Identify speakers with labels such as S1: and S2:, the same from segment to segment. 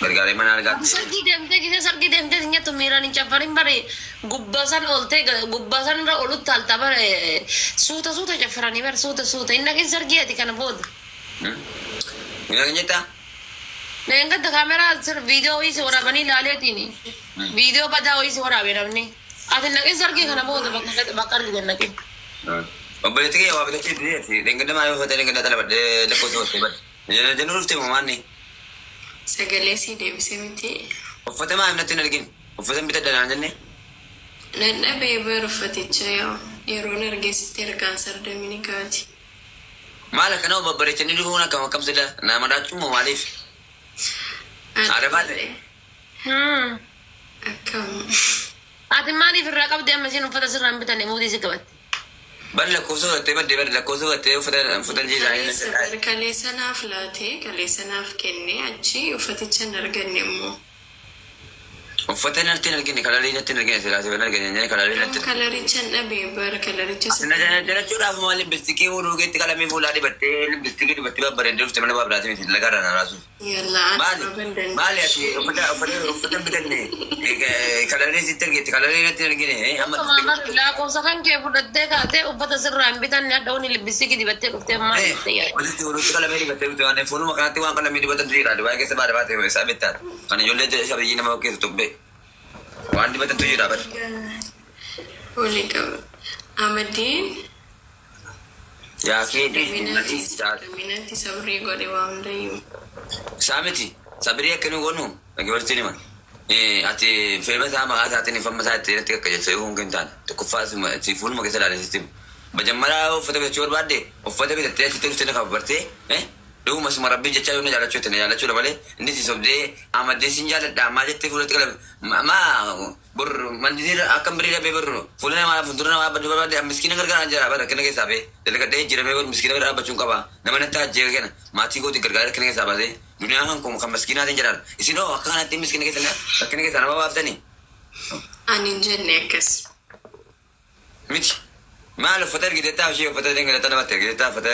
S1: Gargaaree mana argaatti.
S2: Sargii deemtee gisee sargii deemtee si nyaattu miiraan hin caffarin bare gubbaa san oltee gubbaa san irra olutti alta bare suuta suuta caffaranii bare suuta suuta hin dhaqin sargii ati kana booda.
S1: Hin dhaqin jettaa?
S2: Leengadda kaameraa sir viidiyoo wayii si waraabanii ilaaleetiin viidiyoo badaa wayii si waraabe namni. Ati hin dhaqin sargii kana booda bakka bakka argite hin dhaqin.
S1: Obboleetti kiyya waa bitachuu itti deeti. Leengadda maal uffata leengadda xalabadhee lakkoofsa hottee bade. Jennuu dhuftee moo maanni?
S3: Sagalee sii deebise miti.
S1: Uffata maaliif natti hin argin? Uffata hin bitadha naan jenne.
S3: Nan dhabee bar uffaticha yaw yeroon argee sitti ergaan sardamini kaati.
S1: Maal akkana of babbareechanii dhufuun akkam akkam sila na maraachuu moo maaliif? Haadha baate.
S3: Akkam.
S2: Ati maaliif irraa qabde amma isiin uffata sirraa hin bitanne muudii si qabatte.
S1: Bar lakkoofsa fudhattee badde bar lakkoofsa fudhattee uffata uffata
S3: Kaleessa
S1: jiisaa
S3: bar kaleessa naaf laate kaleessa naaf kenne achi uffaticha hin arganne immoo.
S1: Uffata natti hin argine kalarii natti hin argine silaa hin argine jenne kalarii natti.
S3: Kalaricha hin dhabe bar kalaricha
S1: Na jalachuudhaaf maal lippistikii fuudhuu keetti qalamii fuulaa dibattee lippistikii dibattee babbareeddee dhufte malee waa biraati miti dalagaa irraa na raasuuf.
S3: Yallaa ana
S1: Maali
S3: baban
S1: maali ati
S3: dandeessu.
S1: uffata uffata uffata hin bitanne kalarii sitti argite kalarii natti hin argine amma
S2: Lakkoofsa kan kee fudhattee kaatee uffata sirraa hin bitanne hadha wani libbistikii dibattee dhuftee maal jettee yaadde.
S1: Walitti walitti qalamee dibattee dhufte waan fuuluma kanatti waan qalamee dibatan jira Dubaay keessa baadha baate isaa bittaa kan ijoollee shabiyyii nama keessa tubbee waan dibatantu jira bari.
S3: Wali qaba. Amadiin
S1: Yaa kee
S3: sardaminaati sardaminaati sabrii godhe waa hundayyuu.
S1: Isaa miti sabirii akka nu goonu dhageeffachuun hima. Ati feema isaa maqaa isaatiin ifamma isaa itti irratti kakka yoo hin taane tokkoffaa si fuuluma keessa ilaalee sitti hima. Majammaraa uffata bitachuu barbaadde uffata bitattee asitti dhuftee na kabbartee dhuguma suma rabbii jechaa yoo na jaallachuu itti na jaallachuudha malee inni si sobdee amadee sin jaalladha ammaa jettee fuulatti qalame maa bor mandisii akkam birii dhabee bor fuula namaa fuuldura namaa baduu barbaadde miskiina gargaaraan jira bara rakkina keessaa bee dalagadhee jijjiiramee bor miskiina bira dhaabbachuun qaba nama natti ajjee kana maatii kooti gargaaree rakkina keessaa baasee duniyaan kan kun kan miskiinaatiin jedhaan isin hoo akka kanatti miskiina keessa rakkina keessaa nama baaftanii.
S3: Ani hin jenne akkas.
S1: Miti. Maal uffata ergiteettaa ishee uffata dhangala'aa namatti ergiteettaa uffata.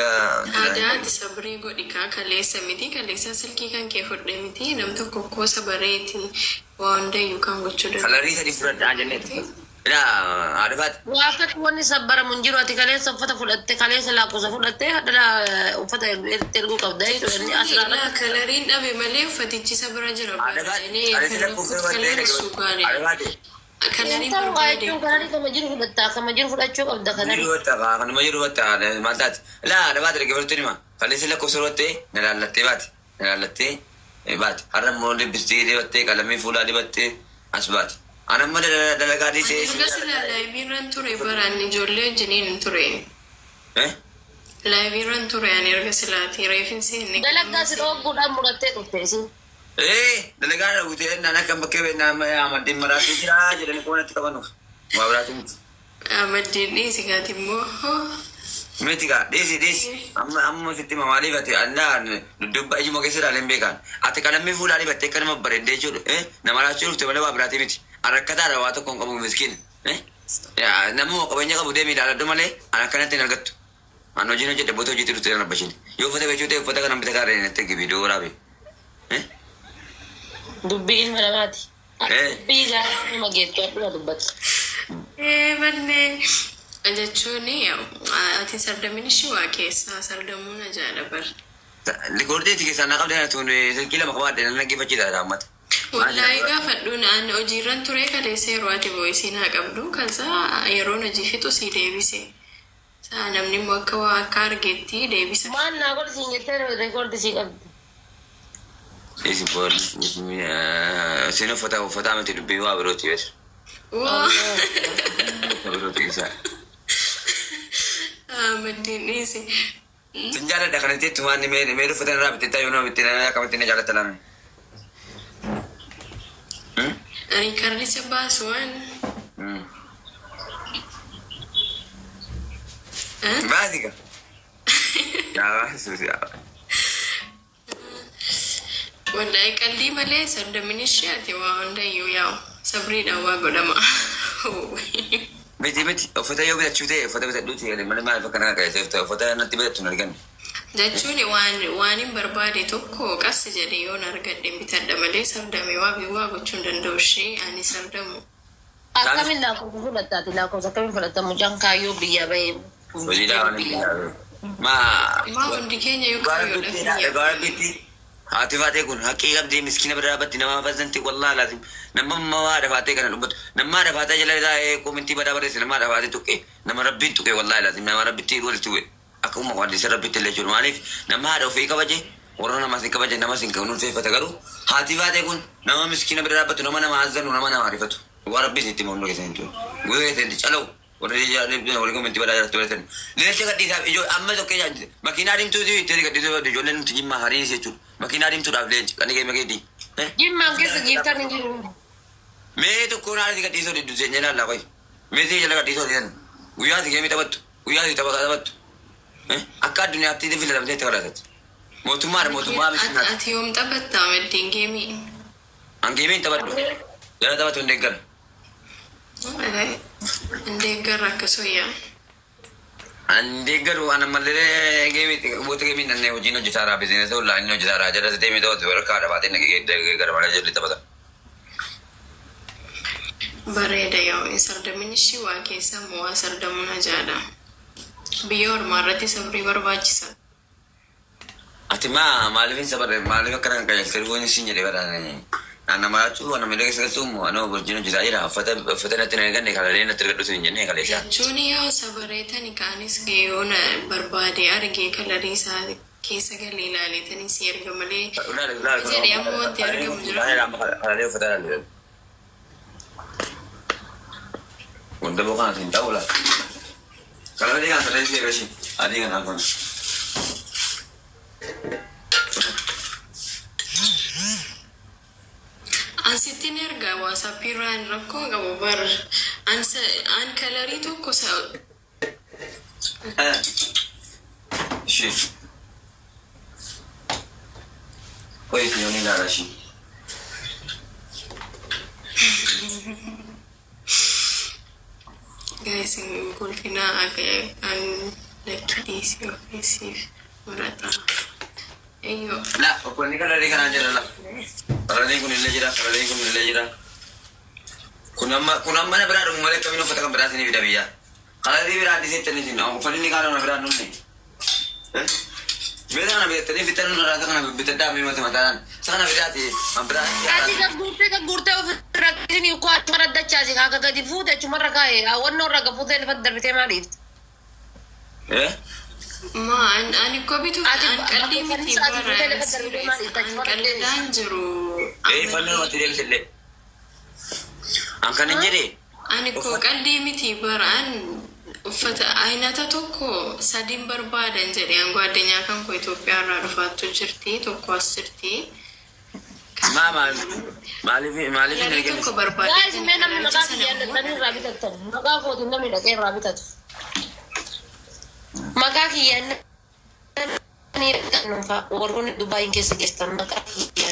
S3: Aadaa ati sabrii godhi kaa kaleessa miti kaleessa silkii kan kee fudhe miti nam tokko koo sabareeti waa hundayyuu kan gochuu danda'u.
S1: Kalarii sadii fudhadhaa jenneeti. Ilaa haadha faati.
S2: Waa akkatti wanni sabbaramu hin jiru ati kaleessa uffata fudhatte kaleessa lakkoofsa fudhatte hadha uffata erguu qabda jechuudha. Inni
S3: Jechuun
S2: asirraa
S3: ilaa kalariin dhabe malee uffatichi isa bira jira
S1: Haadha faati.
S3: bareedee
S1: Kaleessa lakkoofsa
S3: ፈለኩት
S1: fudhattee
S3: ከለር እሱ ጋር
S1: haadha faati.
S3: ከለሪን
S2: Ta'u
S3: barbaade.
S2: jechuun kalarii kama jiru fudhatta kama jiru fudhachuu qabda kalarii.
S1: Jiru watta kanuma jiru watta maal taati. Ilaa haadha faati dhaggeeffattu hima. Kaleessa lakkoofsa fudhattee na laallattee baate. Na laallattee baate. Har'a immoo lippistikii dibattee qalamii fuulaa dibattee as baate. Ana amma dalagaa dhiisee.
S3: Erga silaa laayiviirran ture baraan ijoollee wajjiniin ture. Laayiviirran ture ani erga silaati reefin seenne.
S2: Dalagaa si dhoogguudhaan murattee dhufte isin.
S1: Dalagaa dhawwitee naan akka bakkee naan amaddiin maraatee jira jedhanii qoonatti qabanu. Waa biraati miti.
S3: Amaddiin dhiisi gaati immoo.
S1: Miti gaa dhiisi dhiisi. Amma amma sitti hima maaliif ati annaa dudduubba ijuma keessa ilaaleen beekan. Ati qalamii fuulaa dibattee akka nama bareeddee jechuudha. Nama raachuu dhufte malee waa biraati miti. Rakkataadha waa tokko hin qabu miskiina. Namuma qabeenya qabu deemee ilaaladhu malee an akkanatti hin argattu. An hojiin hojjedhe boota hojiitti dhufte nan abbashin. Yoo uffata beekuu ta'e uffata kana bitataa irra natti viidiyoo waraabe.
S2: Dubbii ilma namaati. Dubbii gaarii nama geettu aduna dubbatu.
S3: Bannee jechuun ati sardamin ishii waa keessaa sardamuun ajaa'ila bar.
S1: Rikoordiiti keessaa naa qabdee tuun silkii lama qabaadhe nan dhaggeeffachiisa dhaammata.
S3: Wallaahi gaafadhuun an hojiirran ture kaleessa yeroo ati boo'isii naa qabdu kansaa yeroon hojii fixu sii deebise. Saa namni immoo akka waa akka argeetti deebisa.
S2: Maal naa godhi siin jettee rikoordi sii qabdi.
S1: Isin uffata uffataa miti dubbii waa birooti beeku.
S3: Waa
S1: Birooti isaa.
S3: Amaddiin dhiisi.
S1: Sin jaalladha kana jettu waan mee mee uffata irraa bitee yoo nama bittee akkamitti na jaalatta laame.
S3: Riikardicha baasu waan.
S1: Baasi ka. Yaa baasu yaa.
S3: Wallaahi qalbii malee sardamin ishee ati waa hundayyuu yaa'u sabriidhaan waa godhama.
S1: Miti miti uffata yoo bitachuu ta'e uffata bitadhuuti malee maaliif akkana qajeelchee uffata natti bitattu hin arganne.
S3: Jechuun waan hin barbaade tokko qas jedhee yoon argadhe bitadha malee sardame waa gochuu hin danda'u ishee ani sardamu.
S2: Akkamiin lakkoofsa fudhattaati? Lakkoofsa akkamiin fudhatta mucaan kaayyoo biyya bahee?
S1: Hojiidhaa waan hin Maa
S3: Maa hundi keenya yoo kaayyoodha.
S1: Dhugaa rabbiitti haati faatee kun haqqii qabdii miskiina bira dhaabbatti nama fasanti wallaahi laazim nama mamaa dhafaatee kana dubbatu nama dhafaatee jala taa'ee koomintii badaa barreesse nama dhafaatee tuqe nama rabbiin tuqe wallaahi laazim nama rabbitti walitti bu'e akkuma qaddisa rabbitti illee jiru maaliif nama haadha ofii kabaje warra namas hin kabaje namas hin kunuunfeeffata garuu haati faatee kun nama miskiina bira dhaabbatu nama nama hazzanu nama nama arifatu dhugaa rabbiin itti mamnu keessan hin jiru guyyaa keessan itti calawu warri koomintii badaa jalatti barreessan leenca gadhiisaaf ijoo amma tokkee jaajjite makiinaa diimtuuti itti gadhiisuu ijoolleen nuti jimmaa hariis jechuudha makiinaa diimtuudhaaf leenci kan dhigee makeetii.
S2: Jimmaan keessa giiftan hin jiru.
S1: Mee tokkoon haala si gadhiisuu diddu seenyee laallaa qoy mee si jala gadhiisuu didan guyyaa si geemii taphattu guyyaa si taphataa taphattu akka addunyaatti filatamtee itti kadhatatti mootummaadha mootummaa misinaati.
S3: Ati yoom taphattaa maddeen geemii?
S1: An geemii hin taphadhu jala taphatu hin deeggara.
S3: Hin deeggarra akkasuyyaa.
S1: An deeggaru an ammallee geemii boota geemii nannee hojiin hojjetaaraa biizinasii onlaayinii hojjetaaraa jala deemee taphatu warra dhabaatee nagee malee jalli taphata.
S3: Bareeda yoo hin sardamin ishii waa keessa immoo waa sardamuun ajaa'adha. Biyya ormaa irratti sabrii barbaachisa.
S1: Ati maa maaliif hin sabarre maaliif akkana kan qajeelte dhufuun siin jedhee badhaan ana maraachuu ana miidhaga keessa galtuu immoo ana hojiin hojjetaa jira uffata uffata natti na eeganne kalalee natti argadhu siin jennee kaleessaa.
S3: Jechuun yoo sabareetani kaanis yoona barbaade argee kalarii isaa keessa galee ilaaleetanii si erga malee. Jedhee amma wanti argamu jira.
S1: Kalalee uffata ilaalee. Wanta boqonnaa siin ta'u laa. Kalalee kan saree si eegashii adii kanaa kun.
S3: Ansittiin ergaa waasaappii irraan rakkoo qabu bar an kalarii tokko
S1: Ishee. Qoy yoon ilaala ishee.
S3: Guys, kolfinaa akka an lakkidhiisii ofiisiif murata. Eeyyoo.
S1: La, uffanni kalarii kanaan jira la. Kalarii kun illee jira, kalarii kun illee jira. Kun amma na biraa dhumu malee akkamiin uffata kan biraa isinii fida biyyaa. Kalarii biraa addisii itti isin uffanni inni kaan na biraa dhumne. Beela kana bitattanii fitan nurraa isa kana bitadhaa fi mata mataadhaan. Isa kana fidaati kan biraa.
S2: Ati gagguurtee gagguurtee ofirra isinii koo achuma dachaasi kaaka gadi fuute achumarra kaa'e hawwannoo irra gafuutee lafa darbitee maaliif?
S1: Eh?
S3: Ma ani ko bituuf
S2: Ati
S3: an qalbii miti
S2: ati
S3: bara
S2: fuutee lafa darbitee maaliif?
S3: an qal'idaan jiru.
S1: Eh, fannoo namatti deebisillee. An kan hin jedhee.
S3: Ani ko qalbii miti bara an uffata aynata tokko sadiin barbaadan jedhe an gwaaddanyaa kan koo Itoophiyaa irraa dhufaattu jirti tokko as jirti.
S1: Maa maaliif maaliif hin
S3: Kalarii
S1: argine?
S3: tokko barbaade.
S2: Guys, mee namni maqaa kiyya dhaqanii irraa bitattan. Maqaa kootiin namni dhaqee irraa bitatu. Maqaa kiyya warroonni Dubaayin keessa jirtan maqaa kiyya.